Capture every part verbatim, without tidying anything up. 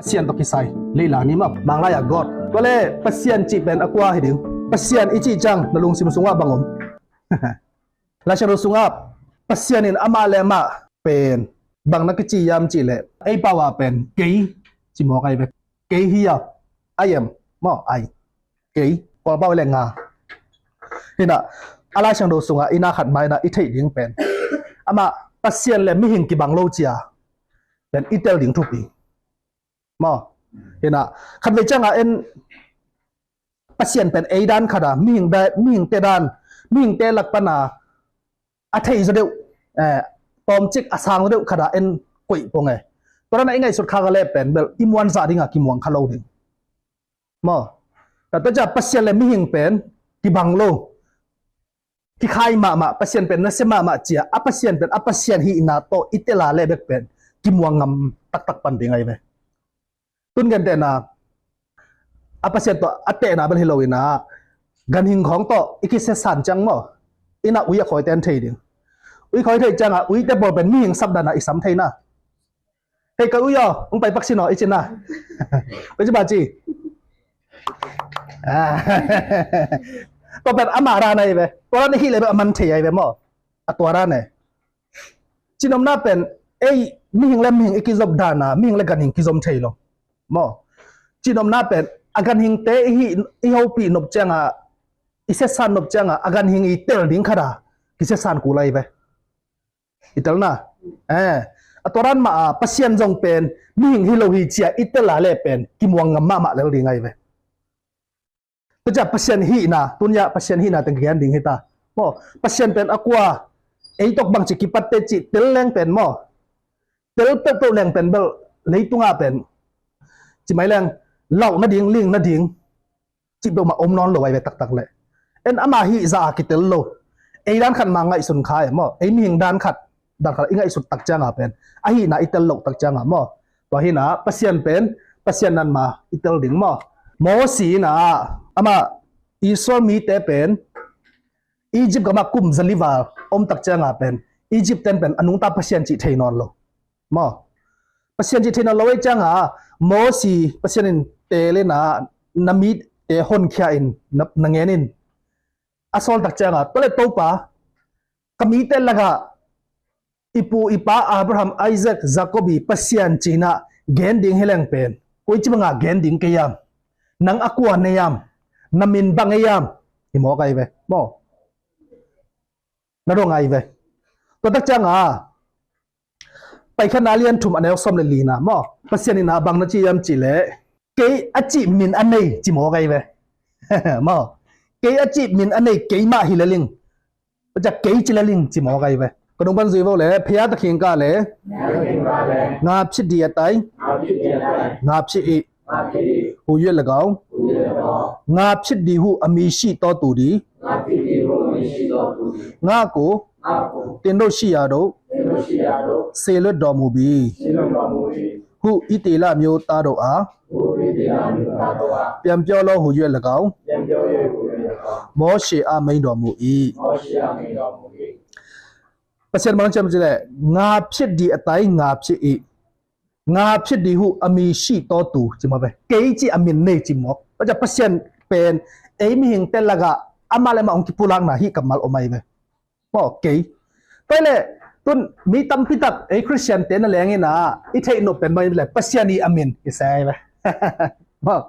Pasian tawh kisai leila ni mah, Manglai ah God. Tua le Pasian cih pen a kua hi ding? Pasian i cih ciang na lungsim sungah bang om? Laisiangtho sungah Pasian in amah le amah pen bang na kici hiam cih leh, ei pau ah pen kei ci mawk ahi ve. Kei hi a, I am, maw, I. Kei, Kawlpau le nga. Hi na, a Laisiangtho sungah i na khat mai na i theih ding pen, amah Pasian le mihing kibang lo ci a pen i tel ding thupi. Maw, hi na, khatvei ciangah en Pasian pen ei dan khat a, mihing dan, mihingte dan, mihingte lak pan a, a thei zaw deuh, eh, tawmcik a sang zaw deuh khat a en koih pong e. Tua dan a i ngaihsut khak a leh pen bel i muanzah ding a kimuang kha lo ding. Maw, tua ciang Pasian le mihing pen kibang lo, kikhai mahmah, Pasian pen nasia mahmah ci a, a Pasian pen a Pasian hihna tawh i tel a leh bek pen kimuang ngam taktak pan ding ahi ve. Tun gentehna, a Pasian tawh a tehna bel hi lo in a, ganhing khawng tawh i kisia san ciang maw, i na ui a khawite an thei ding. Ui khawi thei ciangah uite pawl pen mihing sap dan a i sam thei na. Hei, ka ui aw, hong pai pak sin aw, i ci na. Ui ci ba ci. Ah. Tua pen amah dan ahi ve. Tua dan i hih leh bel a man thei ahi ve maw. A tua dan e. Cinopna pen ei mihing le mihing i kizop dan a mihing le ganhing kizom thei lo. Maw. Cinopna pen a ganhingte i hih, i hopih nop ciangah, i siasan nop ciangah a ganhing i tel ding khat a kisiasan kul ahi ve. I telna. Eh, a tua dan mah a Pasian zong pen mihing hi lo hi ci a i tel a leh pen kimuang ngam mahmah lel ding ahi ve. Tua ciang Pasian hihna, tun ah Pasian hihna teng kigen ding hi ta. Maw, Pasian pen a kua, ei tawh bangci kipatte cih tel leng pen maw, tel peuhpeuh leng pen bel leitungah pen ci mai leng lauh nading, ling nading cih peuhmah om nawn lo ahi ve taktak leh. En ama hih zah a kitel lo. Ei dan khat mah ngaihsun kha e maw. Ei mihing dan khat, dan khat i ngaihsut tak ciangah pen a hihna i tel loh tak ciangah maw. Tua hi na, Pasian pen Pasian nan mah i tel ding maw. Mosi in ah amah Israel mite pen Egypt gamah kum zali val om tak ciangah pen Egypt ten pen a nungta Pasian cih thei nawn lo. Maw. Pasian cih thei nawn lo ei ciangah Mosi Pasian in teel in ah na mite honkhia in na, na ngen in a sawl tak ciangah, tua leh Topa, ka mite lakah i pu i pa Abraham, Isaac, Jacob i Pasian ci-in ah gen ding hi leng pen koi ci bangah gen ding kei hiam? Nang a kua na hiam? Na min bang ei hiam? Hi mawk ahi ve maw. Na dong ahi ve. Tua tak ciangah Paikhiatna a lian thum a neu sawm le lina maw, Pasian in ah bang na ci hiam cih leh, kei a cih min a nei ci mawk ahi ve. Maw, kei a cih min a nei keimah hi lel ing. Tua ciang kei ci lel ing ci mawk ahi ve. Ka dong pan zui vo le, ဘုရားသခင်ကလည်း ငါဖြစ်သည်အတိုင်း ငါဖြစ်သည်အတိုင်း ငါဖြစ်၏ဟု၍ ၎င်း ငါဖြစ်သည်ဟုအမည်ရှိသောသူသည် ငါကို သင်တို့ရှိရာသို့ စေလွှတ်တော်မူပြီဟု ဣသရေလမျိုးသားတို့အား ပြန်ပြောလော့ဟူ၍၎င်း မောရှေအားမိန့်တော်မူ၏။ Pasian bang hiam cih leh, ငါဖြစ်သည်အတိုင်း ငါဖြစ်၏။ ငါဖြစ်သည်ဟုအမည်ရှိသောသူ ci mawk ve. Kei cih a min nei ci mawk. Tua ciang Pasian pen ei mihingte lakah amah le amah hong kipulakna hih kammal om ahi ve. Maw, kei. Tua leh tun mi tampi tak ei Khristiante na leng in ah i theih nop pen bang hiam cih leh Pasian i a min i se ahi ve. Maw.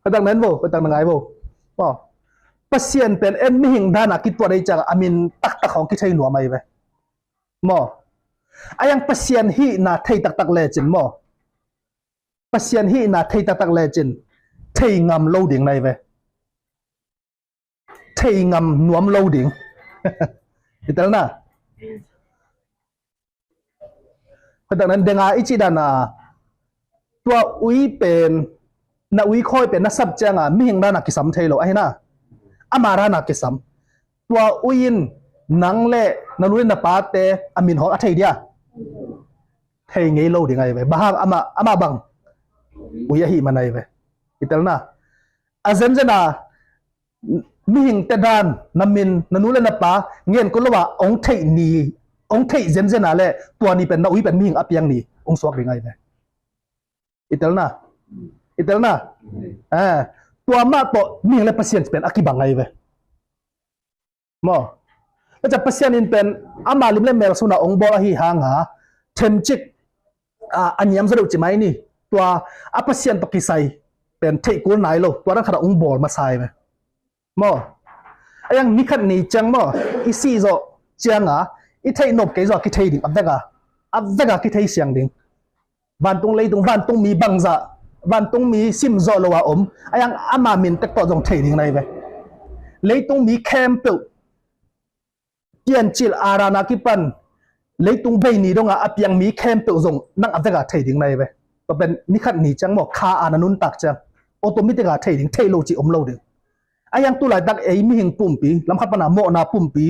Koi tak na en vo, koi tak na ngai vo. Maw. Pasian pen en mihing dan a kituat ei ciangah a min taktak hong kithei nuam ahi ve. Maw. A hiang Pasian hihna thei taktak lecin maw, Pasian hihna thei taktak lecin thei ngam lo ding na hi ve. Thei ngam nuam lo ding. I telna. Koi tak na en, denga i cih dan a tua ui pen, na ui khawi pen na sap ciangah mihing dan a kisam thei lo ahi na. Ama dan a kisam. Tua ui in nang le na nu le na pate a min hong a thei dia? Thei ngei lo ding ahi ve. Bang hang? Amah, amah bang ui ahih man ahi ve. I telna. A zenzen a mihingte dan, na min, na nu le na pa ngen kul lo a hong theih ni, hong theih zenzen a leh tua ni pen na ui pen mihing a piang ni hong suak ding ahi ve. I telna, i telna. Eh, tua mah tawh mihing le Pasian pen a kibang ahi ve. Maw? Tua ciang Pasian in pen ama lim le mel sungah hong bawl ahi hanga themcik a niam zaw deuh ci mai ni. Tua a Pasian tawh kisai pen theih kul nai lo, tua dan khatah hong bawl masa ahi ve. Maw? A yang ni khat ni ciang maw, i sih zawh cianga i theih nop kei zawh a kithei ding, a veka, a veka kithei siang ding. Vantung leitung, vantung mi bangzah, vantung mi sim zawh lo a om, a yang ama min tek tawh zong thei ding nai ve. Leitung mi khempeuh, Piancil Adam a kipan leitung bei ni donga a piang mi khempeuh zong nang a veka thei ding nai ve. Tua pen ni khat ni ciang maw, kha a na nuntak ciang automatic a thei ding, thei lo ci om lo ding. A yang tu laitak ei mihing pumpi, lamkhat pana mawhna pumpi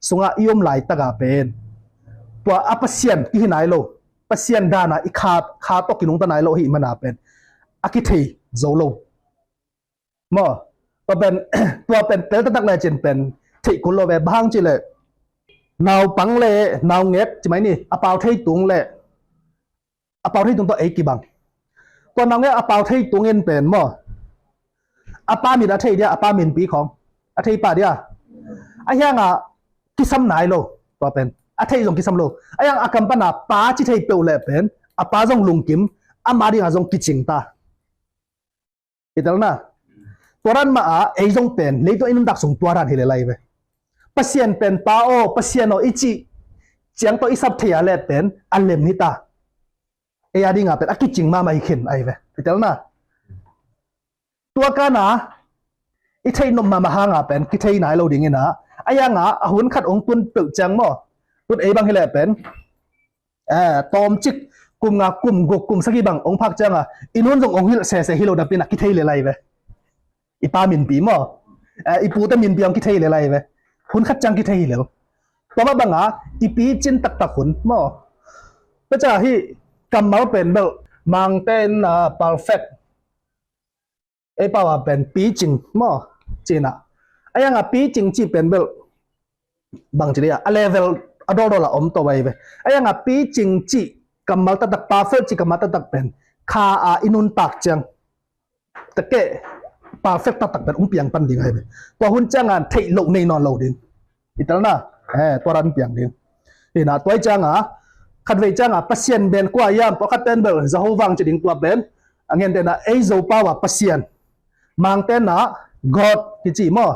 sungah i om laitaka pen tua a Pasian kihi nai lo, Pasian dana i kha, kha tawh kinungta nai lo ahi mana pen a kithei zo lo. Maw? Tua pen, tua pen tel taktak le cin pen theih kul lo ve. Bang hang ci le naupang le naungek ci mai ni, a pau thei tung le a pau thei tung tawh ei kibang. Tua naungek a pau thei tung in pen maw, a pa min a thei dia, a pa minpi khawng a thei pah dia. A hianga kisam nai lo, tua pen a thei zong kisam lo. A hianga kam pana pa ci thei peuh le pen a pa zong lungkim, ama dinga zong kicing ta. I telna. Tua dan mah a ei zong pen leitung i nuntak sung tua dan hi le lai ve. Pasian pen pa aw, Pasian aw i cih ciang tawh i sap thei a le pen a lem hi ta. Ei a dinga pen a kicing mahmah hi khin ahi ve. I telna. Tua kana i theih nop mahmah hanga pen kithei nai lo dingina. A yanga a hun khat hong tun peuh ciang maw, tun ei bang hi le pen, eh, tawmcik kum nga, kum guk, kum sagih bang hong phak cianga i nun zong hong hilh sese hi lo napina kithei le lai ve. I pa minpi maw, eh, i pute minpi hong kithei le lai ve. Hun khat ciang kithei hi le. Tua mah banga i picin taktak hun maw. Tua ciang hih kammal pen bel Mangte in ah perfect, ei pau a pen picing maw, cina. A yanga picing cih pen bel bang ci dia, a level a dawldawl a om to vai ve. A yanga picing cih kammal taktak, perfect cih kammal taktak pen kha a i nuntak ciang, takeh perfect taktak pen hong piang pan ding ahi ve. Tua hun cianga theih loh nei nawn lo ding. I telna. Eh, tua dan piang ding. Hina, tua cianga khatvei cianga Pasian pen kua hiam, pawlkhat ten bel Jehovah ci ding, tua pen a ngentena ei Zopau a Pasian, Mangtena God kici maw.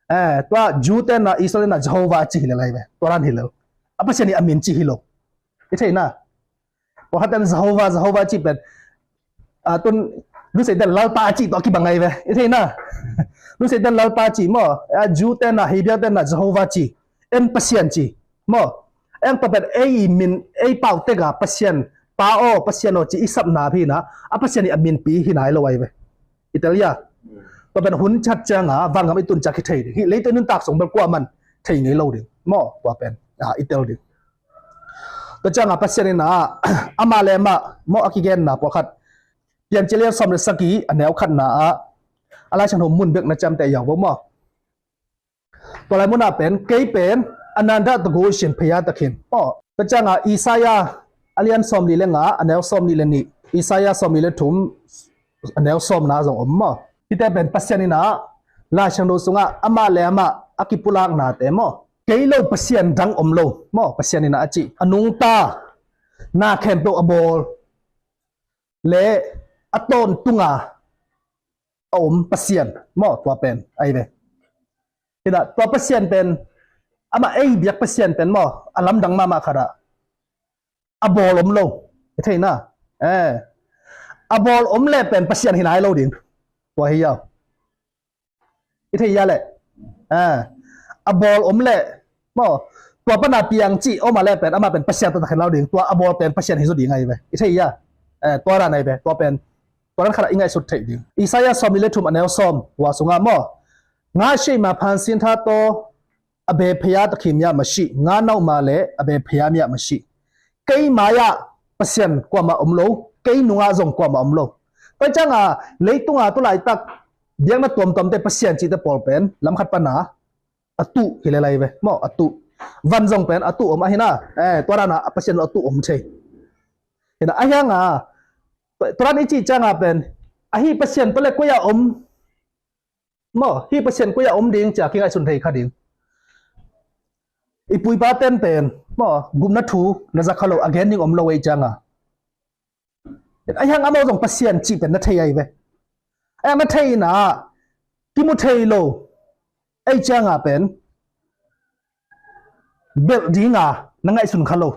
Eh, tua Jew tena, Israel tena Jehovah ci hi le lai ve. Tua dan hi lo. A Pasian i a min ci hi lo. I theihna. Pawlkhat ten Jehovah, Jehovah ci pen, ah, tun Luseiten Lalpa ci tawh kibang ahi ve. I theihna. Luseiten Lalpa ci maw, ah, Jew tena, Hebrew tena Jehovah ci, en Pasian ci maw. En tua pen ei min, ei pau teka Pasian, pa aw, Pasian aw ci i sapna hina, a Pasian i a minpi hi nai lo ahi ve. I tel hia. Tua pen hun chat cianga vangam i tun ciang kithei ding. Hih leitung nuntak sung bel kuaman thei ngei lo ding maw, tua pen, ah, i tel ding. Tua cianga Pasian ina, amah le amah maw, a kigenna pawlkhat Piancil a lian sawm le sagih a neu khatna ah, a Lai Siangtho mun bek na ciamteh hiau vo maw. Tua lai munah pen, kei pen ananda tagosin phaya takhin maw. Tua cianga Isaiah a lian sawm li le nga a neu sawm li le nih, Isaiah sawm li le thum a neu sawmna zong om maw. Hihte pen Pasian ina Lai Siangtho sungah amah le amah a kipulaknate maw, kei lo Pasian dang om lo maw, Pasian ina a ci. A nungta, na khempeuh a bawl le a tawntunga a om Pasian maw, tua pen ahi ve. Hina, tua Pasian pen, amah ei biak Pasian pen maw, a lamdang mahmah khatah a bawl om lo. I theihna. Eh. A bawl om le pen Pasian hi nai lo ding. Tua hi hiau. I thei hia le. Eh. A bawl om le maw, tua pana piang cih om a le pen, amah pen Pasian taktak hi nai lo ding. Tua a bawl pen Pasian hi zaw ding ahi ve. I thei hia. Eh, tua dan ahi ve. Tua pen, tua dan khatah i ngaihsut theih ding. Isaiah sawm li le thum a neu sawm, tua sungah maw, nga sheih ma phansin tha taw, a be phaya takhin mya mashi, nga nauh ma le a be phaya mya mashi. Kei mai-ah Pasian kuamah om lo, kei nungah zong kuamah om lo. Tua cianga leitunga tu laitak biakna tuamtuamte Pasian cihte pawl pen lamkhat pana a tuh hi le lai ve maw, a tuh. Van zong pen a tuh om ahina. Eh, tua dana Pasian lo a tuh om thei. Hina, a hianga Tua, tua dan i cih cianga pen, ahi Pasian tua le koi-ah om, maw, hih Pasian koi-ah om ding cia kingaihsun thei kha ding. I pu i pa ten pen, maw, gupna thu na za kha lo, a gen ding om lo ei cianga. Ahi hang amau zong Pasian cih pen na thei ahi ve. Ahi hang na thei ina, kimu thei lo ei cianga pen belh dinga na ngaihsun kha lo.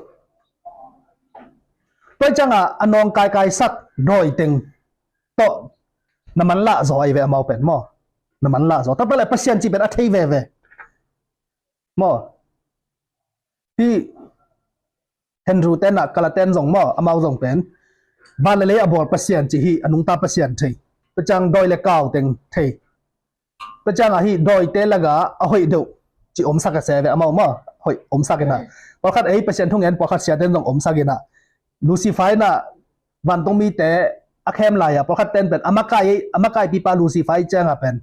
Tua cianga a nawngkaikai sak dawi teng tawh na manlah zaw ahi ve amau pen maw. Na manlah zaw. Tua pen le Pasian cih pen a thei veve. Maw. Hih Henry ten ah, Kala ten zong maw, amau zong pen van le lei a bawl Pasian cih hi, a nungta Pasian thei. Tua ciang dawi le kau teng thei. Tua cianga hih dawite laga a hoih deuh cih omsak a se ve amau maw, hoih omsak ina. Pawlkhat ei Pasian thungen, pawlkhat siaten zong omsak ina. Lucifer ina vantung mite a khem lai-a, pawlkhat ten pen a makai, a makaipipa Lucifer i cianga pen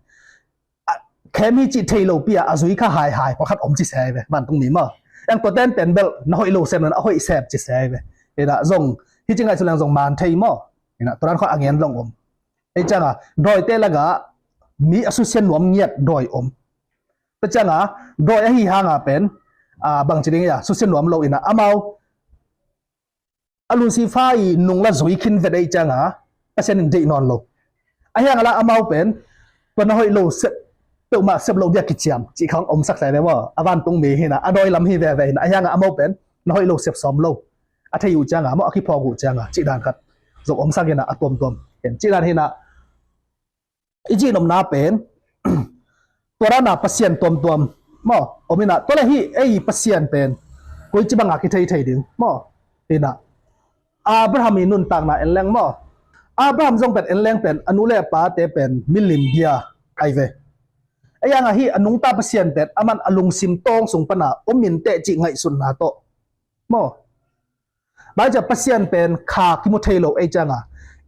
a khem hi cih thei lopi-a a zui kha haihai pawlkhat om ci se ve, vantung mi maw. Eng tua ten pen belh na hoih lo sem nan a hoih sem ci se ve. Ina zong hi ci ngaihsun leng zong man thei maw. Ina tua dan khawng a ngen long om. Ei cianga dawite laga mi a susia nuam ngiat dawi om. Tua cianga dawi ahi hanga pen, a, bangci ding ia susia nuam lo ina amau a Lucifer i nung la zui khin vet ei cianga Pasian in deih nawn lo. Ahi hanga la amau pen tua na hoih lo sep, peuhmah sep lo bia kiciam cih khawng omsak sai ve maw. A vantung mi hina, a dawi lam hi veve hina. Ahi hanga amau pen na hoih lo sep sawm lo. A thei uh cianga maw, a kiphawk uh cianga cih dan khat zong omsak ina a tuamtuam. Cih dan hina i cihnopna pen tua dana Pasian tuamtuam maw om ina, tua le hih ei Pasian pen koici banga kithei thei ding maw. Ina Abraham i nuntakna en leng maw, Abraham zong pen en leng pen a nu le a pate pen milim bia ai ve. Ei anga hih a nungta Pasian pen aman a lungsim tawng sung pana om in teh cih ngaihsutna tawh maw. Bai cia Pasian pen kha kimu thei lo ei cianga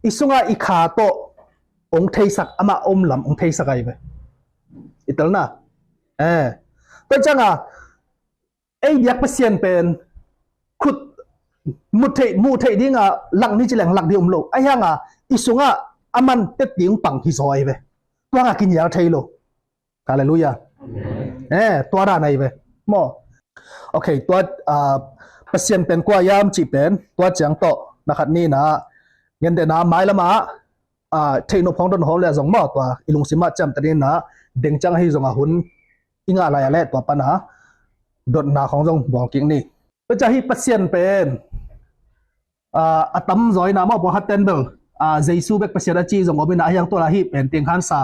i sunga i kha tawh ong theisak, amah om lam ong theisak ai ve. I telna. Eh. Tua cianga ei biak Pasian pen khut mu thei, mu thei dinga lak ni ci leng lak ding om lo. Ahi hanga i sunga aman tet ding pang hi zaw ai ve. Tua nga kinial thei lo. Halleluiah. Eh, tua dan ai ve maw. Ok, tua, ah, Pasian pen kua hiam cih pen tua ciang tawh na khat nina, ngente na mailama, ah, theih nop hong don hong le zong maw, tua i lungsim ah ciamteh nina deng ciang ahi zong a hun i ngah lai a le tua pana dotna hong zong bawl kik ni. Tua ciang hih Pasian pen ah, a tam zaw ina maw, pawlkhat ten bel, ah, Jesu bek Pasian a ci zong om ina, ahi hang tua la hih pen tinkhansa,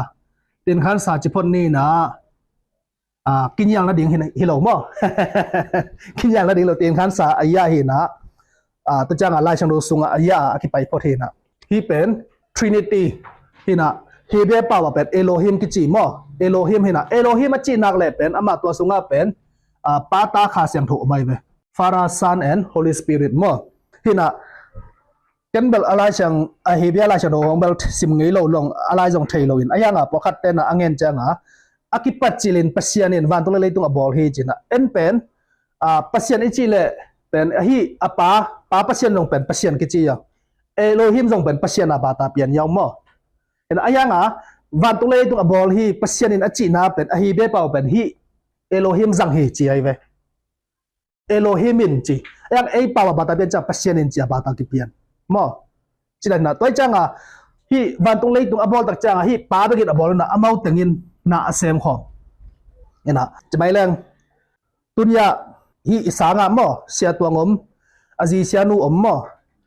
tinkhansa ci phot nina, ah, kinial nading hi, hi lo maw. Kinial nading lo, tinkhansa a ia hina, ah, tua cianga Lai Siangtho sunga a ia a kipai phot hina. Hih pen Trinity hina, Hebrew pau a pen Elohim kici maw. Elohim hina, Elohim a cih nak le pen amah tua sunga pen, ah, Pa, Ta, Kha Siangtho om ai ve. Father, Son and Holy Spirit maw. Hina, ken bel a Lai Siang, a Hebrew Lai Siangtho hong bel sim ngei lo long, a Lai zong thei lo in. Ahi hanga pawlkhat tena a ngen cianga a kipat cilin Pasian in vantung le leitung a bawl hi cina. En pen, ah, Pasian i cih le pen ahi a Pa, Pa Pasian zong pen Pasian kici a. Elohim zong pen Pasian a bata pian ia maw. Hina, ahi hanga vantung le leitung a bawl hi Pasian in a cihna pen a Hebrew pau pen hih Elohim zang hi ci ai ve. Elohim in ci. Ahi hang ei pau a bata pian cia Pasian in ci a bata kipian maw. Ci dan hina, tua cianga hih vantung leitung a bawl tak cianga hih Pa bekin a bawl ina, amau tengin na a sem khawm. Ina, ci mai leng. Tunia hih i sanga maw, Sia Tuang om, a zi Sia Nu om maw.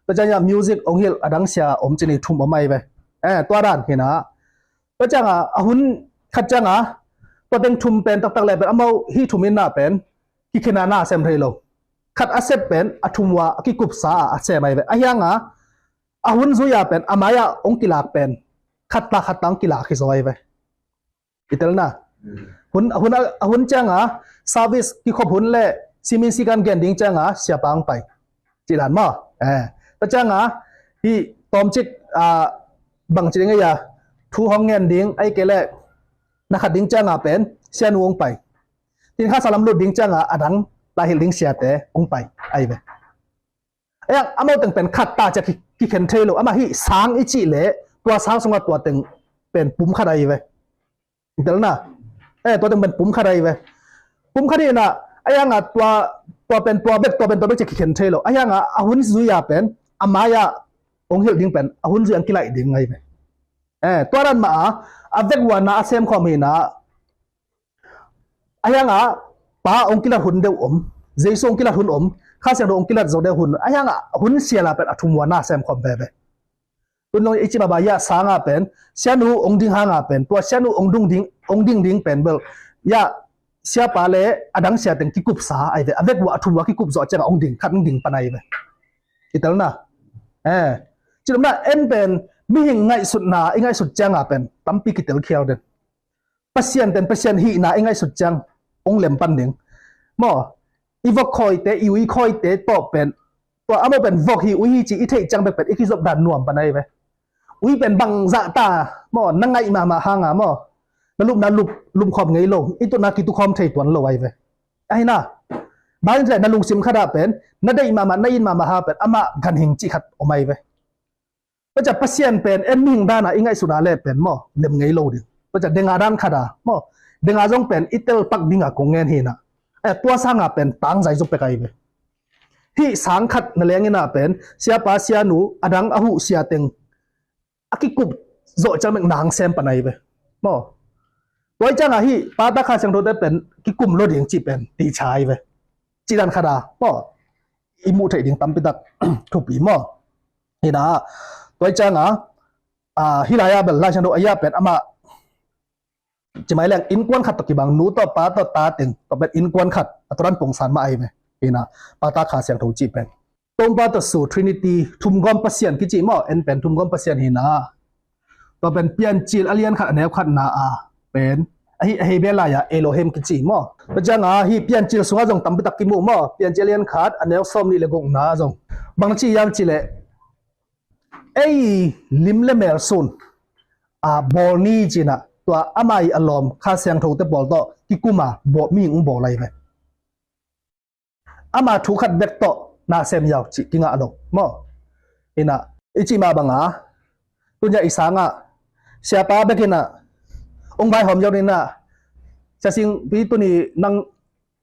Tua cianga music ong hilh a dang sia om cini, thum om ai ve. Eh, tua dan hina. Tua cianga a hun khat cianga tua teng thum pen taktak le pen amau hih thum inna pen kikhina na sem thei lo. Khat a sep pen a thum ua a kikupsa a a sem ai ve. Ahi hanga a hun zui a pen a mai-ah ong kilak pen khat ta khat ta ong kilak hi zaw ai ve. I telna. Hun, a hun, a hun cianga service kikhop hun le simin sikan gen ding cianga siapa ong pai. Ci dan maw. Eh. Tua cianga hih tawmcik, ah, bangci ding aia thu hong ngen ding ai kei le na khat ding cianga pen Sia Nu ong pai. Tinkhansa lam lut ding cianga a dang lai hilh ding siate ong pai ai ve. Ahi hang amau teng pen khat ta cia ki, kikhen thei lo. Amah hih sang i cih leh tua sang sungah tua teng pen pum khat ahi ve. I telna, eh, tua teng pen pum khat ahi ve. Pum khat hi inah, ahi hangah tua, tua pen tua bek, tua pen tua bek ci kikhen thei lo. Ahi hangah a hun zui-a pen a mai-ah hong hilh ding pen a hun zui-ah kilaih ding ahi ve. Eh, tua dan mah a, a vek uh a na a semkhawm hi inah, ahi hangah Pa hong kilat hun deuh om, Jesu hong kilat hun om, Kha Siangtho hong kilat zo deuh hun, ahi hangah hun sial-a pen a thum uh a na semkhawm veve. Tun dong i cih mahmah, hiah sangah pen sianu hong ding hangah pen, tua sianu hong dung ding, hong ding ding pen bel, hiah siapa le a dang sia teng kikupsa ahi ve. A vek uh a thum uh a kikup zawh ciangah hong ding, khat hong ding pan ahi ve. I telna, eh, ci nopna, en pen mihing ngaihsutna i ngaihsut ciangah pen tampi kitelkhial den. Pasian pen Pasian hihna i ngaihsut ciang hong lem pan ding. Maw, i vok khawite, i ui khawite tawh pen, tua amau pen vok hi, ui hi ci i theih ciang bek pen i kizop dan nuam pan ahi ve. Ui pen bangzah ta, maw, na ngaih mahmah hanga maw, na lupna lup, lupkhawm ngei lo, i tutna kitukhawm thei tuan lo ahi ve. Ahi na, bang in na lungsim khatah pen na deih mahmah, na it mahmah hang pen amah ganhing cih khat om ahi ve. Tua ciang Pasian pen en mihing dana i ngaihsutna le pen maw, lem ngei lo ding. Tua ciang denga dan khata maw, denga zong pen i telpak dinga kong ngen hi inah, eh, tua sanga pen tangzai zong pek ahi ve. Hih sang khat na leng inah pen siapa sianu a dang a huh sia teng a kikup zawh ciang bek nang sem pan ahi ve. Maw, tua i ciangah hih Pa, Ta, Kha Siangthote pen kikum lo ding cih pen ticha ahi ve. Cih dan khata maw, i muh theih ding tampitak thupi maw. Hi inah, tua i ciangah, ah, hih lai-ah bel Lai Siangtho a hiah pen amah ci mai leng innkuan khat tawh kibang, nu tawh pa tawh ta teng, tua pen innkuan khat, a tua dan pongsan mah ahi ve. Hi inah, Pa, Ta, Kha Siangtho cih pen Topa tawh su, Trinity, thumgawm Pasian kici maw, en pen thumgawm Pasian hi inah, tua pen Piancil a lian khat a neu khatna a pen, ahi, a Hebrew lai-ah Elohim kici maw. Tua ciangah hih Piancil sungah zong tampitak kimu maw, Piancil a lian khat a neu sawm nih le gukna zong bang na ci hiam cih leh, ei lim le mel sun a bawl ni ci inah, tua amah i a lawm Kha Siangthote pawl tawh kikum a bawl, mihing hong bawl ahi ve. Ama thu khat bek tawh na sem hiau cih kingah lo maw. Hi inah, i cih mah banga, tun hiah i sangah siapa bek inah hong vaihawm hiau ding inah, Sia Singpi tuni nang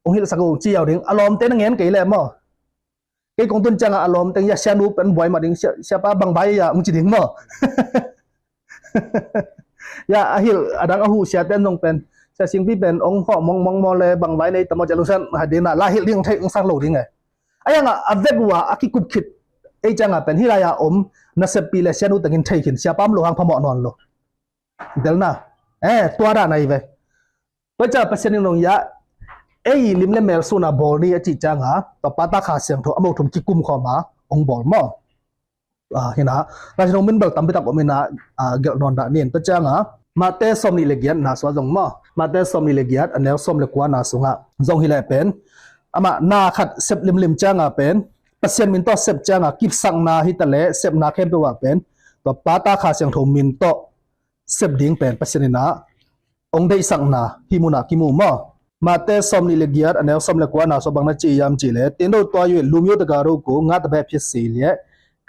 hong hilhsak uh ci hiau ding, a lawmte na ngen kei leh maw. Kei kong tun ciangah a lawmte in, ya, sianu pen buai mah ding, sia, siapa bang vai ya, hong ci ding maw. Ya, a hilh a dang a huh siate in zong pen, Sia Singpi pen hong hawh mawngmawng maw le, bang vai nei ta maw ci a lungsiat hai ding inah, la hilh ding hong theih hong sak lo ding e. Ahi hangah a vek uh a a kikup khit ei ciangah pen hih lai-a om naseppi le sianu tengin thei khin, siapa om lo hang phamawh nawn lo. Delna, eh, tua dan ahi ve. Tua ciang Pasian in zong ya, ei lim le mel sun a bawl ni a cih cianga, tua Pa, Ta, Kha Siangtho a mo thum kikum khawm a hong bawl maw. Ah, hi inah, Lai Siangtho min bel tampi tak om inah, ah, gelh nawn dah ni. Tua cianga Mate sawm nih le giat na sungah zong maw, Mate sawm nih le giat a neu sawm le kua na sungah zong hi leh pen, amah na khat sep limlim cianga pen, Pasian min tawh sep cianga kipsakna hi ta leh sepna khempeuh ah pen, tua Pa, Ta, Kha Siangtho min tawh sep ding pen Pasian inah hong deihsakna hih munah kimu maw. Mate sawm nih le giat a neu sawm le kua na sungah bang na ci hiam cih leh, တင်တို့သွား၍ လူမျိုးတကာတို့ကို ငါ့တပည့်ဖြစ်စေလျက်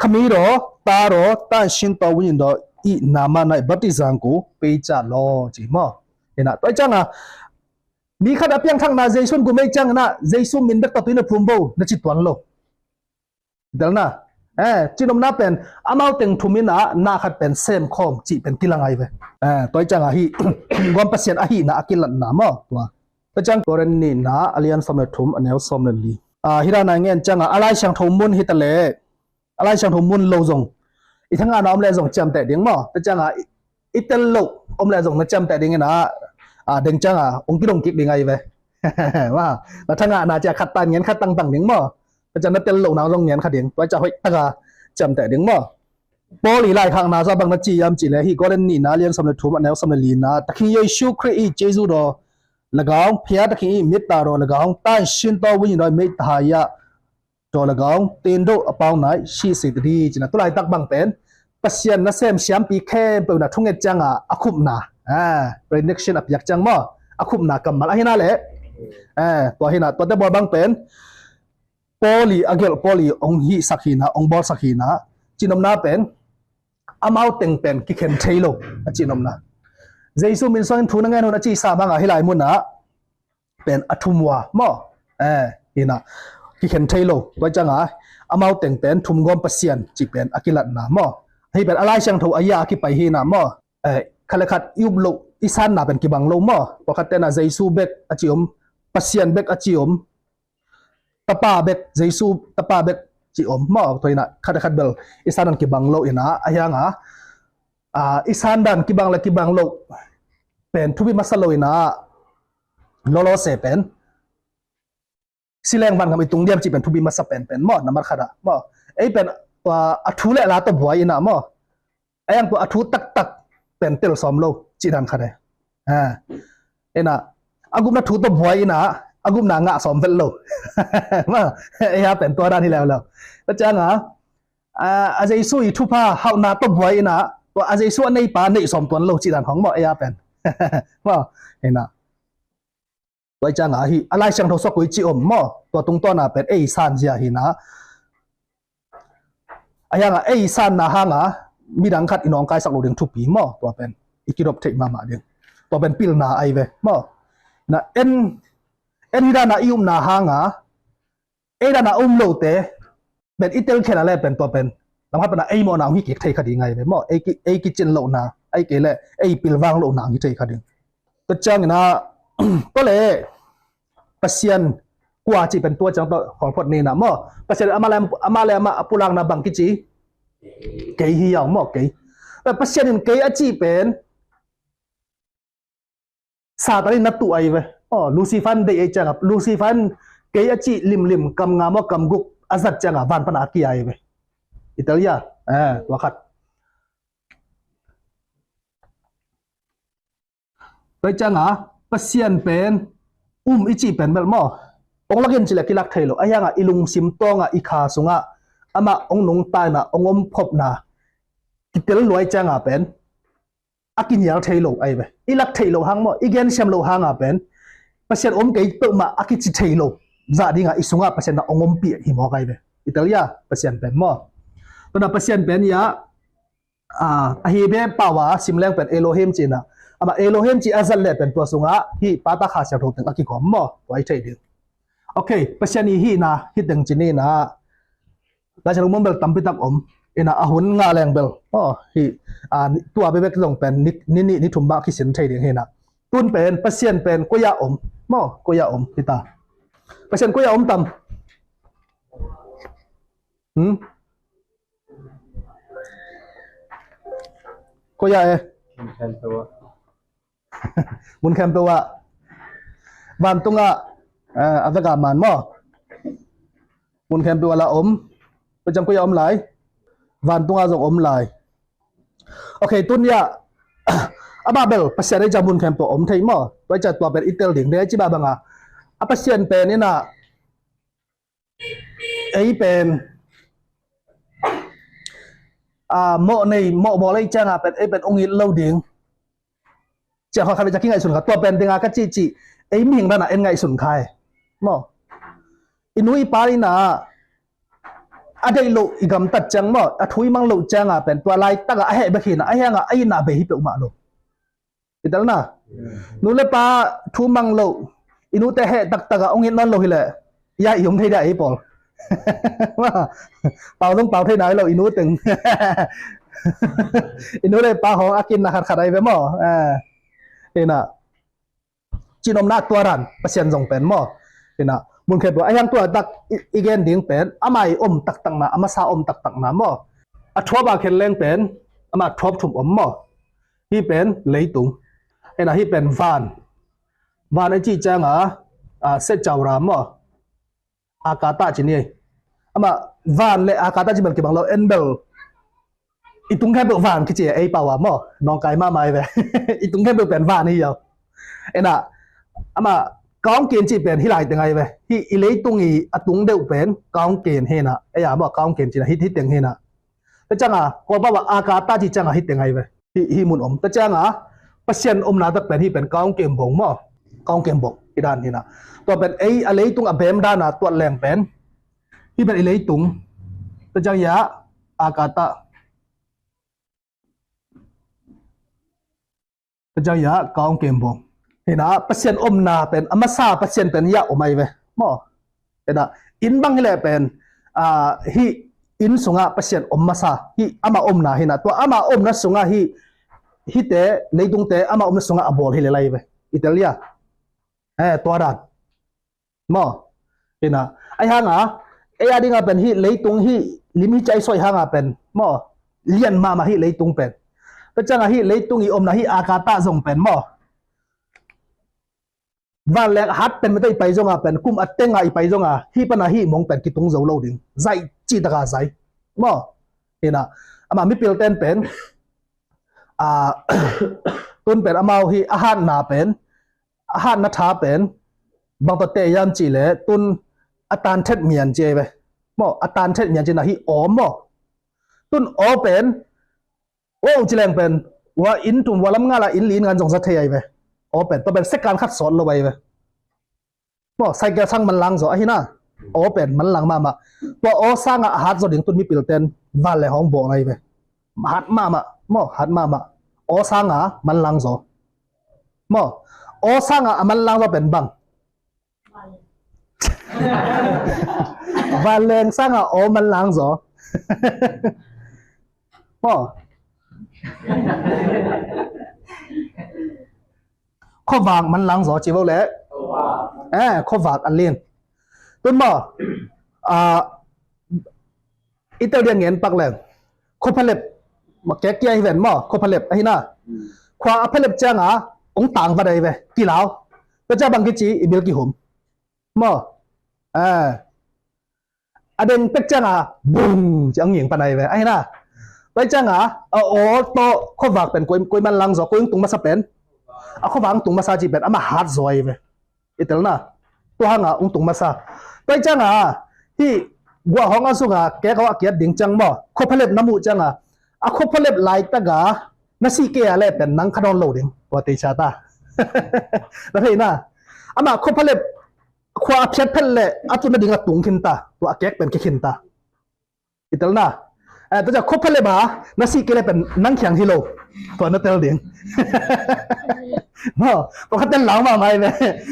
ခမည်းတော်၊ သားတော်၊ သန့်ရှင်းသောဝိညာဉ်တော်၏ နာမ၌ ဗတ္တိဇံကို ပေးကြလော့ ci maw. Hi inah, tua cianga mi khat a piangthakna Jesu in gum ei ciang inah, Jesu min bek tawh tui na phum bo na ci tuan lo. Delna, eh, cinopna pen amau teng thum inah na khat pen sem khawm cih pen kilang ahi ve. Eh, tua cianga hih thumgawm Pasian ahihna a kilatna maw, tua. Tua ciang Korin nihna a lian sawm le thum a neu sawm le li. Ah, hi dan a ngen cianga a Lai Siangtho mun hi ta leh, a Lai Siangtho mun lo zong, i thangahna om leh zong ciamteh ding maw. Tua cianga i, i tel loh om leh zong na ciamteh ding inah, ah, deng cianga hong kidong kik ding ahi ve. Maw, na thangahna ciang khat tan ngen khat tangtang ding maw. Tua ciang na tel lohna zong ngen kha ding, tua ciang hoih taka ciamteh ding maw. Paul i laikhakna sungah bang na ci hiam cih leh, hih Korin nihna a lian sawm le thum a neu sawm le lina, သခင်ယေရှုခရစ်၏ ကျေးဇူးတော်လည်းကောင်း၊ ဘုရားသခင်၏ မေတ္တာတော်လည်းကောင်း၊ သန့်ရှင်းသောဝိညာဉ်တော်၏ မေတ္တာတော်လည်းကောင်း၊ သင်တို့အပေါင်း၌ရှိစေသတည်း ci inah, tu laitak bang pen Pasian nasem siampi khempeuh inah thunget cianga a khupna, ah, benediction a piak ciang maw, a khupna kammal ahi inah leh, eh, tua hi inah, tuate bawl bang pen Paul i a gelh, Paul i hong hihsak hi inah, hong bawlsak hi inah, cihnopna pen amau teng pen kikhen thei lo a cihnopna. Jesu min suangin thu na ngen un a ci sa bangah hih lai munah pen a thum uh a maw? Eh, hi na, kikhen thei lo. Tua ciangah amau teng pen thumgawm Pasian cih pen a kilatna maw? Hih pen a Lai Siangtho a ya a kipai hi na maw? Eh, khat le khat i up loh, i sanna pen kibang lo maw? Pawlkhat tenah Jesu bek a ci om, Pasian bek a ci om, Tapa bek, Jesu Tapa bek ci om maw? Tua hi na, khat le khat bel i sanna kibang lo hi na, a hiangah, ah, i sandan kibang le kibang loh pen thupi masa lo hi na, lawlawse pen sileng vangam i tung diam cih pen thupi masa penpen maw? Nambat khat ah maw? Ei pen tua a thu le la tawh buai hi na maw? A hiang tua a thu taktak pen tel sawm lo cih dan khat e. Ha. Hi na, a gupna thu tawh buai hi na, a gupna ngah sawm vet lo. Maw? Ei a pen tua dan hi leuleu. Tua ciangah, ah, a Jesu i thupha hauhna tawh buai hi na, tua a Jesu a neipa neih sawm tuan lo cih dan khong maw? Ei a pen. Maw? Hi na. Tua ciangah hih a Lai Siangtho suak uh i ci om maw? Tua tungtawna pen ei san zia hi na. A hiangah ei sanna hangah midang khat i nawngkaisak lo ding thupi maw? Tua pen i kidop theih mahmah ding. Tua pen pilna ahi ve maw? Na en, en hi dana i upna hangah ei dana um lote pen i telkhialna le pen tua pen lamkhat pana ei mawhna hong hi kik thei kha ding ahi ve maw? Ei ki, ei kicin lohna, ei kei le ei pilvang lohna hong hi thei kha ding. Tua ciangin ah, tua le Pasian kua cih pen tua ciang tawh khawl phot ni na maw? Pasian amah le amah, amah le amah a pulakna bang kici? Kei hi a om maw? Kei. Pasian in kei a cih pen Satan in na tuh ahi ve. Oh, Lucifer in deih ahi ciangah, Lucifer in kei a cih limlim kam nga maw kam guk a zat ciangah van pana a kia ahi ve. I tel hia? Eh, tua khat. Tua ciangah Pasian pen um i cih pen bel maw? Ong lak in cih le kilak thei lo. A hiangah i lungsim tawngah i kha sungah amah ong nungta in ah ong om phopna kitel luai ciangah pen a kinial thei lo ahi ve. I lak theih loh hang maw, i gensiam loh hangah pen Pasian om kei peuhmah a kici thei lo zah dingah i sungah Pasian na ong ompih hi mawk ahi ve. I tel hia? Pasian pen maw? Tua na Pasian pen hia, ah, a Hebrew pau a sim leng pen Elohim cihna. Amah Elohim cih a zat leh pen tua sungah hih pata kha siangtho teng a kikawm maw? Tua i theih ding. Ok, Pasian i hihna hi teng ci ni na. Laisiangtho mun bel tampi tak om. Ina a hun ngah leng bel, oh, hi, ah, tua bekbek zong pen ni, ni nih ni thum mah kisin thei ding hi na. Tun pen Pasian pen koi ah om maw? Koi ah om hi ta? Pasian koi ah om tam? Hmm? Koi ah e? Mun khempeuh ah. Vantungah, eh, a vekah man maw? Mun khempeuh ah la om. Tua ciang koi ah om lai? Vantungah zong om lai. Ok, tun hia, amah bel Pasian ahi ciang mun khempeuh om thei maw? Tua ciang tua pen i tel ding. Dei a ci bah bangah a Pasian pen ina ei pen, ah, mawh nei, mawh bawl ei ciangah pen ei pen ong it lo ding. Ciah kha khat le ciah kingaihsun kha, tua pen dinga ka cihcih ei mihing dana en ngaihsun kha e maw? I nu i pa ina a deih loh i gamtat ciang maw, a thu i mang loh cianga pen tua laitakah a heh bek hina, a hiangah a itna bei hi peuhmah lo. I telna, nu le pa thu mang loh, i nute heh taktakah ong it nawn lo hileh, ya i om thei dia ei pawl? Pau zong pau thei nai lo i nu teng. I nu le pa hong a kinna khatkhat ai ve maw? Eh, ina, cinomna tua dan Pasian zong pen maw? Ina, mun khe tua a hiang tua tak i, i gen ding pen ama i om taktakna, a masa om taktakna maw? A thuap a khen leng pen ama thuap thum om maw? Hi pen leitung. Ina, hi pen van. Van a cih cianga, a, se caura maw? Akata ci ni. Ama van le akata ci bel kibang lo, en bel i tung khempeuh van kici ei pau a maw? Nawngkai mahmah ai ve. I tung khempeuh pen van hi yo. Ina, ama kaungkin ci pen hi lai teng ai ve. Hi i leitung i a tung deuh pen kaungkin hina. Ei a maw kaungkin cina hi, hi teng hina. Tua cianga Kawlpau a akata ci cianga hi teng ai ve. Hi, hi mun om. Tua cianga Pasian omna tak pen hi pen kaungkin bong maw? Kaungkin bong hi dan hina. Tua pen ei a leitung a bem dana tuat leng pen hi pen i leitung. Tua ciang ya akata. Pajaya kaung kembong. Hina Pasian omna pen, a masa Pasian pen hia om ai ve. Maw. Hina inn bang hileh pen, ah, hih inn sungah Pasian om masa. Hih ama omna hina. Tua ama omna sungah hih, hihte, leitungte ama omna sungah a bawl hileh lai ve. I tel hia? Eh, tua dan. Maw. Hina. Ahi hanga, ei a dinga pen hih leitung hih lim hih ciai suai hanga pen. Maw. Lian mahmah hih leitung pen. Tua cianga hih leitung i omna hih akata zong pen. Maw. Vanleng a hat pen mete i pai zonga pen, kum a tenga i pai zonga, hih pana hih mong pen kitung zo lo ding. Zai citaka zai. Maw. Hina. Ama mipilten pen. Ah, tun pen amau hih a hatna pen. A hatna tha pen bang tawh teh hiam cihleh tun a tan thet mian ci ai ve. Maw, a tan thet mian cina hih aw maw. Tun aw pen, aw ci leng pen, ua inn tum, ua lam ngala inn li inn ngan zong za thei ai ve. Aw pen, tua pen second khat sawt lo ai ve. Maw, cycle sang manlang zaw ahi na. Aw pen manlang mahmah. Tua aw sanga a hat zaw ding tun mipilten vanleng hong bawh ai ve. Hat mahmah, maw, hat mahmah. Aw sanga manlang zaw. Maw, aw sanga a manlang zaw pen bang. Vanleng sanga aw manlang zaw. Maw. Khuavak manlang zaw ci vo leh. Eh, khuavak a lin. Tun maw. Ah, i tel dia ngen pak leng. Khua phalep, ma kek kia hi ven maw, khua phalep ahi na. Khua a phalep cianga ong tang va dai ve, kilau. Tua cia bang kici, i bil kihum. Maw. Eh. A deng pek cianga bung ci a nging pan ai ve ahi na. Tua cianga a aw tawh khuavak pen koi, koi manlang zaw, koi ong tung masa pen. A khuavak ong tung masa ci pen ama hat zaw ai ve. I telna. Tua hanga ong tung masa. Tua cianga hih guah hong a sunga kek a kiat ding ciang maw. Khua phalep na muh cianga a khua phalep laitaka na sih kei a leh pen nang kha nawn lo ding. Tua tei cia ta. Na theina. Ama khua phalep khua a phiat phet leh a tun a ding a tung khin ta. Tua a kek pen kikhin ta. I telna. Eh, tua cia khua phalep a na sih kei leh pen nang kiang hi lo. Tua na tel ding. Maw, tua kha tel lau mahmah ai ve.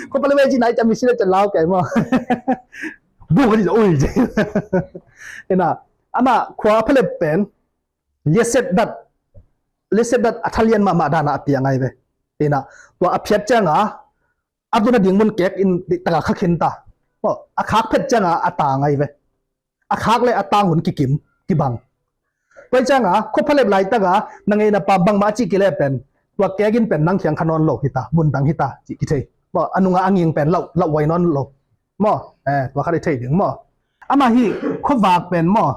Khua phalep a ci nai cia mi si leh cia lau kei maw. Bung a ci cia ui ci. Hina, ama khua phalep pen liaset dat, liaset dat a thalian mahmah dana a piang ai ve. Hina, tua a phiat cianga a tun a ding mun kek in taka kha khin ta. Maw, a khak phet cianga a tang ai ve. A khak le a tang hun kikim, kibang. Tua cianga khua phalep laitaka na ngeina pa bangmah a cih kei leh pen tua kek in pen nang kiang kha nawn lo hi ta, bundang hi ta cih kithei. Maw, a nunga a nging pen lau, lau wai nawn lo. Maw, eh, tua khat i thei ding maw. Ama hih khuavak pen maw,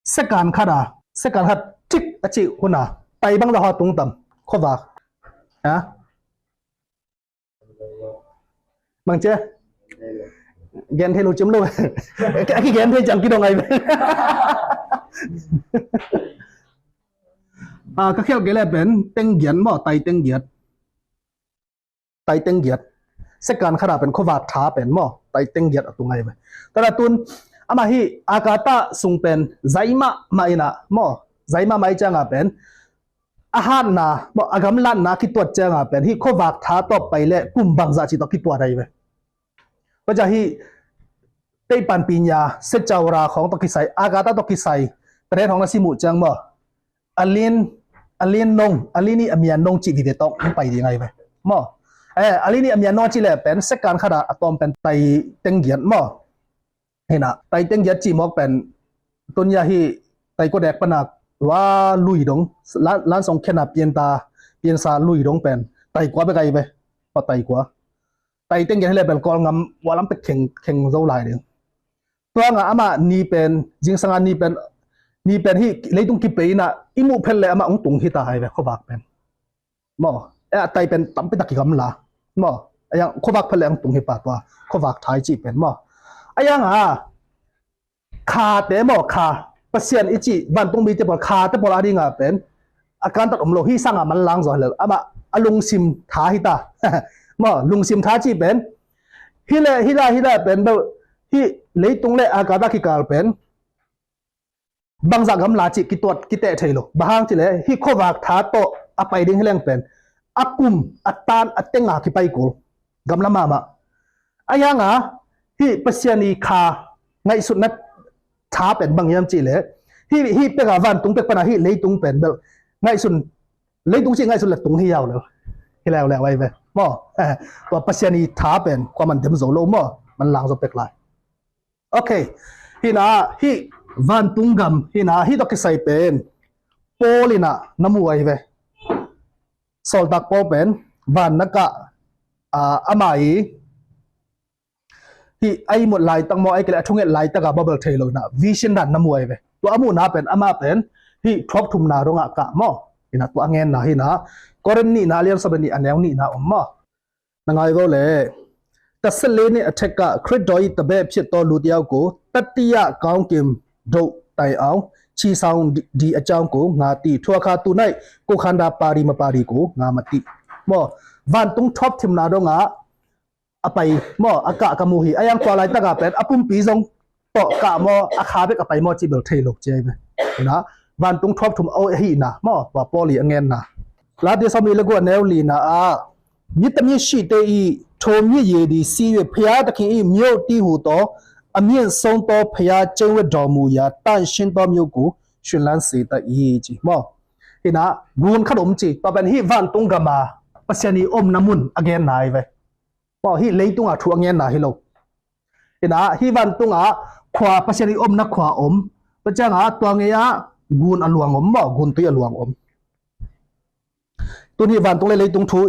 second khat a, second khat tik a cih huna tai bang za haw tung tam khuavak. Ha? Bang cia? Gen thei lo ciam lo. A kigen thei ciang kidong ai. Ah, ka khial kei leh pen teng giat maw, tai teng giat. Tai teng giat. Second khat a pen khuavak tha pen maw, tai teng giat a tung ai ve. Tua tun ama hih akata sung pen zai mahmah ina maw, zai mahmah i cianga pen a hatna, maw, a gamlatna a kituat cianga pen hih khuavak tha tawh pai leh kum bangzah ci tawh kituat ai ve. Tua cia hih teipan pinya, secau ra khawng tawh kisai, akata tawh kisai, pen hong na si muh ciang maw. A lin, a lin nong, a lin i a mian nong cih vive tawh hong pai ding ai ve. Maw. Eh, a lin i a mian nong a cih leh pen second khat a a tawm pen tai teng giat maw. Hina, tai teng giat cih mawk pen, tun ya hih tai kua dek pana, ua lui dong, lan, lan song khena pianta, piansa lui dong pen, tai kua bek ai ve, pa tai kua. Tai teng giat hi leh pen Kawlngam, ua lam pek kheng, kheng zo lai ding. Tua nga ama ni pen, zingsanga ni pen, ni pen hih leitung kipeina, i muh phet leh ama ong tung hi ta ai ve, khuavak pen. Maw, eh, a tai pen tampi tak kigamla. Maw, a yang khuavak phet leh ang tung hi pa tua. Khuavak tha i cih pen maw. A yang a, khate maw, kha. Pasian i cih, vantung mite pawl, khate pawl a dinga pen. A kantat om lo, hih sanga manlang zaw hi lel. Ama, a lungsim tha hi ta. Maw, lungsim tha cih pen. Hi leh, hi leh, hi leh pen, bel, hih leitung leh a kata kikal pen. bangzah gamla cih kituat kiteh thei lo. Bang hang cih leh hih khuavak tha tawh a pai ding hi leng pen a kum, a tan, a tenga kipai kul. Gamla mahmah. Ahi hanga hih Pasian i kha ngaihsutna tha pen bang hiam cih leh hih, hih peka vantung pek pana hih leitung pen bel ngaihsun, leitung cih ngaihsun le tung hi yau leu. Hi leuleu ahi ve maw. Tua Pasian i tha pen kua man dem zo lo maw, man lang zo pek lai. Ok. Hina hih vantung gam hina hih tawh kisai pen Paul ina na mu ahi ve. Sawltak Paul pen van na kah, ah, ama i hih a ihmut laitak maw, a i kile a thunget laitaka bubble thei lo hina vision dan na mu ahi ve. Tua a muhna pen ama pen hih thuap thumna dongah kah maw. Hina tua a ngenna hina Korin nihna lian sawm le nih a neu nihna om maw. Na ngai vo le. တဆယ့်လေးနှစ်အထက်က ခရစ်တော်၏သဘက်ဖြစ်သော လူတစ်ယောက်ကို တတိယကောင်းကင်သို့ တိုင်အောင် ချီဆောင်သည်အကြောင်းကို ငါသိ။ ထိုအခါ သူ၌ ကိုယ်ခန္ဓာပါသည် မပါသည်ကို ငါမသိ။ Maw, vantung thuap thumna dongah a pai maw, a kah ka mu hi. Ahi hang tua laitaka pen a pumpi zong tawh kah maw, a kha bek a pai maw cih bel thei lo ci ahi ve. Hina vantung thuap thum a hihna maw, tua Paul i a ngenna. Late sawm le li le guk a neu lina ah မြစ်တမြစ်ရှိသေး၏။ ထိုမြစ်ရေသည် စီး၍ ဘုရားသခင်၏ မြို့တည်းဟူသော အမြင့်ဆုံးသော ဘုရားကျိန်းဝပ်တော်မူရာ သန့်ရှင်းသောမြို့ကို ရွှင်လန်းစေတတ်၏. Ci maw. Hina gun khat om ci. Tua pen hih vantung gama Pasian i omna mun a genna ahi ve. Maw, hih leitunga thu a ngenna hi lo. Hina hih vantungah khua, Pasian i omna khua om. Tua ciangah tua ngei ah gun a luang om maw, gun tui a luang om. Tun hih vantung le leitung thu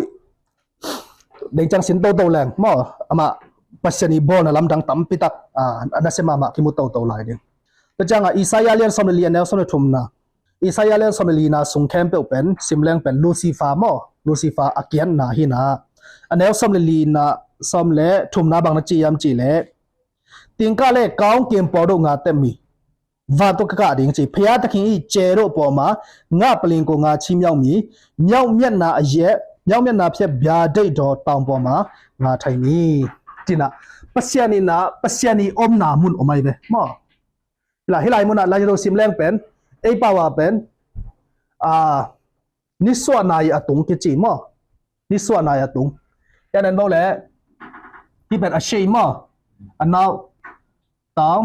deng ciang sin toto leng maw, amah Pasian i bawlna lamdang tampitak, ah, a nasia mahmah kimu toto lai ding. Tua ciangah Isaiah lian sawm le li a neu sawm le thumna. Isaiah lian sawm le lina sung khempeuh pen sim leng pen Lucifer maw, Lucifer a kiatna hina. A neu sawm le lina, sawm le thumna bang na ci hiam cih leh, သင်ကလည်း ကောင်းကင်ပေါ်သို့ ငါတက်မည်။ Vantung ka kah ding ci. ဘုရားသခင်၏ ကြယ်သို့ပေါ်မှာ ငါ့ပလ္လင်ကို ငါချီးမြှောက်မည်။ မြောက်မျက်နှာအရပ်၊ မြောက်မျက်နှာဖြင့် ဗျာဒိတ်တော်တောင်ပေါ်မှာ ငါထိုင်မည်. Cina Pasian ina, Pasian i omna mun om ahi ve maw. Hih lai munah Lazarus sim leng pen ei pau a pen, ah, nisuahna i a tung kici maw. Nisuahna i a tung. Yan en bo le hih pen a shei maw. A nau tau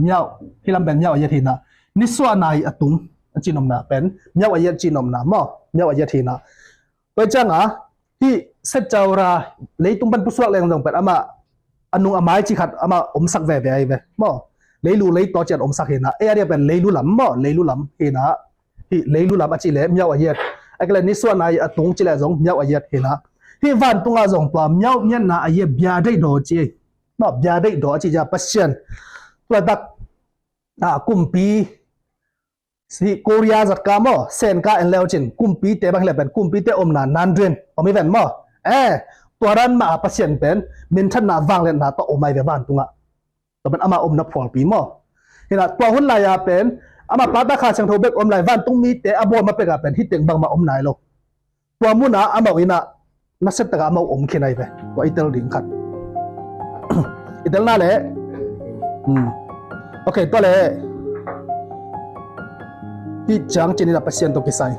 miauh, hih lam pen miauh a yet hina. Nisuahna i a tung a cinopna pen miauh a yet cinopna maw. Miauh a yet hina. Tua ciangah hih setcaura leitung pan pusuak leng zong pen amah a nung a mai ci khat amah omsak veve ahi ve maw. Leilu leitaw cian omsak hina. Ei a dia pen leilu lam maw, leilu lam hina. Hih leilu lam a cih leh miauh a yet. A kile nisuahna i a tung cih leh zong miauh a yet hina. Hih vantungah zong tua miauh miatna a yet bia deih daw ci ei maw. Bia deih daw a cih ciah Pasian tua tak, ah, kumpi hih Korea zatka maw, senka en leu cin kumpite bang hileh pen kumpite omna nan rin om hi ven maw. Eh, tua dan mah a Pasian pen minthanna vangliatna tawh om ahi ve vantungah. Tua pen ama omna phualpi maw. Hina tua hun lai-a pen ama pata Kha Siangtho bek om lai, vantung mite a bawl ma pek a pen hih teng bangmah om nai lo. Tua munah amau inah nasia takah amau om khin ahi ve. Tua i tel ding khat. I telna leh, hmm. Ok, tua leh hih ciang cin inah Pasian tawh kisai.